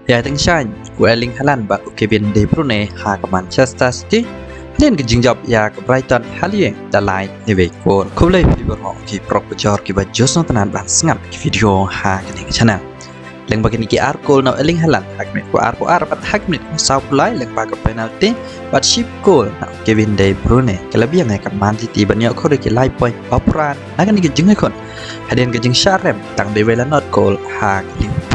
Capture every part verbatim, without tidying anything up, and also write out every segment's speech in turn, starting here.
Ïa teng shaiñ u Erling Haaland bad u Kevin De Bruyne ha ka Manchester City. Hadien ka jingjop ïa ka Brighton ha lieng da lai ne wei kol. Khublei phi baroh ki paralok bajor kiba ju sngewtynnat ban sngap ki video ha kane ka channel. Lyngba kine ki ar kol na u Erling Haaland ha ka minit kaba arphew ar bad ha ka minit kaba sawphew lai lyngba ka penalty bad shiphew kol na u Kevin De Bruyne ka la biang ïa ka Man City ban ïoh khur ïa ki lai point ba pura na kane ka jingïakhun. Hadien ka jingshah rem tang dei wei la nod kol ha ka Liverpool.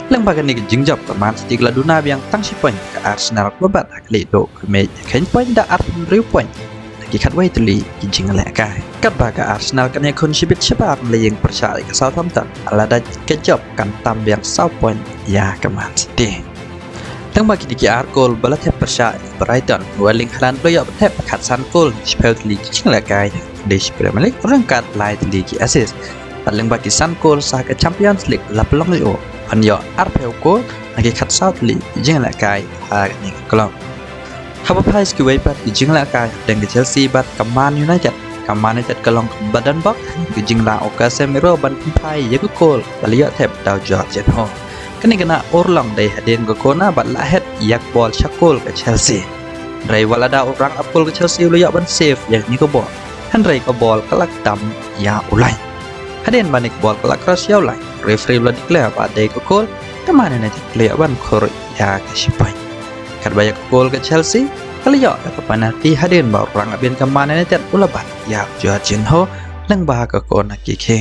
Lyngba kane ka jingjop ka Man City ka la duna biang tang shi point ka Arsenal kaba bat ha ka lieh duh ka mei kheiñ point da arphew hynriew point na ki khatwei tylli ki jinglehkai. Katba ka Arsenal kan ïakhun shibit shabar na la ïing pyrshah ïa ka Southampton, lada ka jop kan tam biang saw point ïa ka Man City. Tang ba kine ki ar kol ba la thep pyrshah ïa ka Brighton, u Erling Haaland u la ïoh ban thep khatsan kol, shiphew tylli ki jinglehkai ha ka English Premier League ryngkat lai tylli ki assist. Bad lyngba ki san kol sha ka Champions League la pynlong ïa u ban ïoh arphew kol na ki khatsaw tylli ki jinglehkai ha kane ka club. Haba phai sha kiwei pat ki jinglehkai hapdeng ka Chelsea bad ka Man United, ka Man United ka long kaba donbok ka jinglah u Casemiro ban pynphai ïa ka kol ba la ïoh thep da u Jorginho. Kane ka nang urlong dei hadien ka corner bad la het ïa ka bol sha kol ka Chelsea. Hynrei wat lada u rangap kol ka Chelsea u la ïoh ban save ïa kane ka bol, hynrei ka bol ka la kdam ïa u lain. Hadien ba kane ka bol ka la cross ïa u lain, referee u la declare ba dei ka kol. Ka Man United ka la ïoh ban khur ïa ka shi point. Katba ïa ka kol ka Chelsea ka la ïoh da ka penalty hadien ba u rangap biang ka Man United u la bat ïa u Jorginho lyngba ka corner kick hi.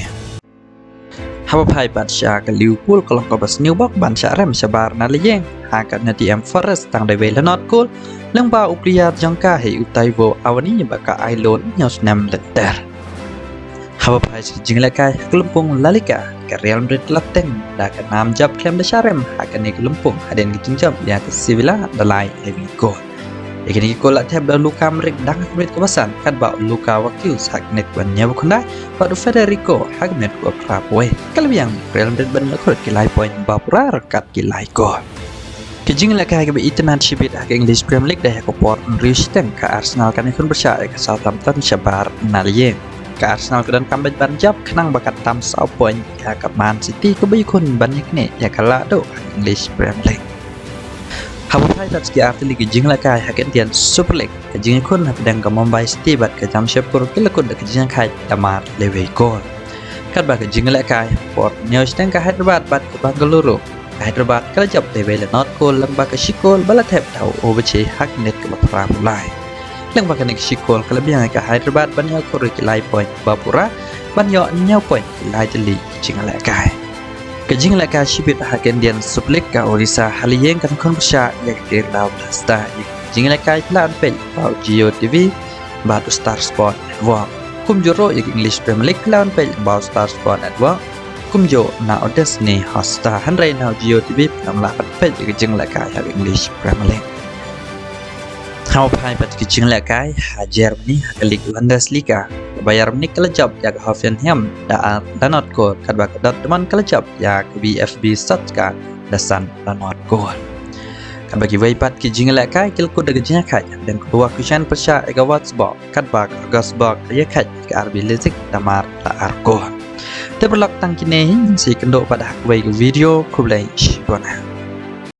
Haba phai pat sha ka Liverpool ka long kaba sniew bok ban shah rem shabar na la ïing ha ka Nottingham Forest tang dei wei la nod kol lyngba u player jong ka hi u Taiwo Awoniyi ba ka ai loan hynñiew snem lynter. Haba phai sha ki jinglehkai ha ka lympung La Liga, ka Real Madrid la teng da ka nam jop khlem da shah rem ha kane ka lympung hadien ka jingjop ïa ka Sevilla da lai ne wei kol. Ïa kine ki kol la thep da u Luka Modric dang ha ka minit kaba san, katba u Luka Wakius ha ka minit kaba hynñiewphew khyndai bad u Federico ha ka minit kaba phraphew wei. Ka la biang Real Madrid ban ïoh khur ki lai point ba pura ryngkat ki lai kol. Ka jinglehkai kaba itynnad shibit ha ka English Premier League dei ha ka por hynriew shiteng ka Arsenal kan ïakhun pyrshah ïa ka Southampton shabar na la ïing. Ka Arsenal ka donkam beit ban jop khnang ba kan tam saw point ïa ka Man City kaba ïakhun ban ïaknieh ïa ka lah duh ha ka English Premier League. Haba phai pat sha ki ar tylli ki jinglehkai ha ka Indian Super League, ka jingïakhun hapdeng ka Mumbai City bad ka Jamshedpur ki la kut da ka jingïakhaid da mar le wei kol. Katba ka jinglehkai ha ka por hynñiew shiteng ka Hyderabad bad ka Bengaluru, ka Hyderabad ka la jop dei wei la nod kol lyngba ka shi kol ba la thep da u Obaje ha ka minit kaba phraphew lai. Lyngba kane ka shi kol ka la biang ïa ka Hyderabad ban ïoh khur ïa ki lai point ba pura ban ïoh hynñiew point ki lai tylli ki jinglehkai. Ka jinglehkai shibit ha ka Indian Super League, ka Odisha ha la ïing kan ïakhun pyrshah ïa ka Kerala Blaster. Ïa ka jinglehkai phi lah ban peit lyngba u Jio TV bad u Star Sport Network. Kumjuh ruh ïa ka English Premier League phi lah ban peit lyngba u Star Sport Network, kumjuh na u Disney Hotstar, hynrei na u Jio TV phi lah ban peit ïa ka jinglehkai ha ka English Premier League. Haba phai pat ki jinglehkai ha Germany ha ka Liga Bundesliga, ka Bayern Munich ka la jop ïa ka Hoffenheim da ar la nod kol, katba ka Dortmund ka la jop ïa ka VfB Stuttgart da san la nod kol. Katba kiwei pat ki jinglehkai ki la kut da ka jingïakhaid hapdeng ka Leverkusen pyrshah ïa ka Wolfsburg, katba ka Augsburg ka ïakhaid ïa ka RB Leipzig da mar la ar kol. Te paralok, tang kine hi, ngin sa ïakynduh pat ha kawei ka video. Khublei shibun.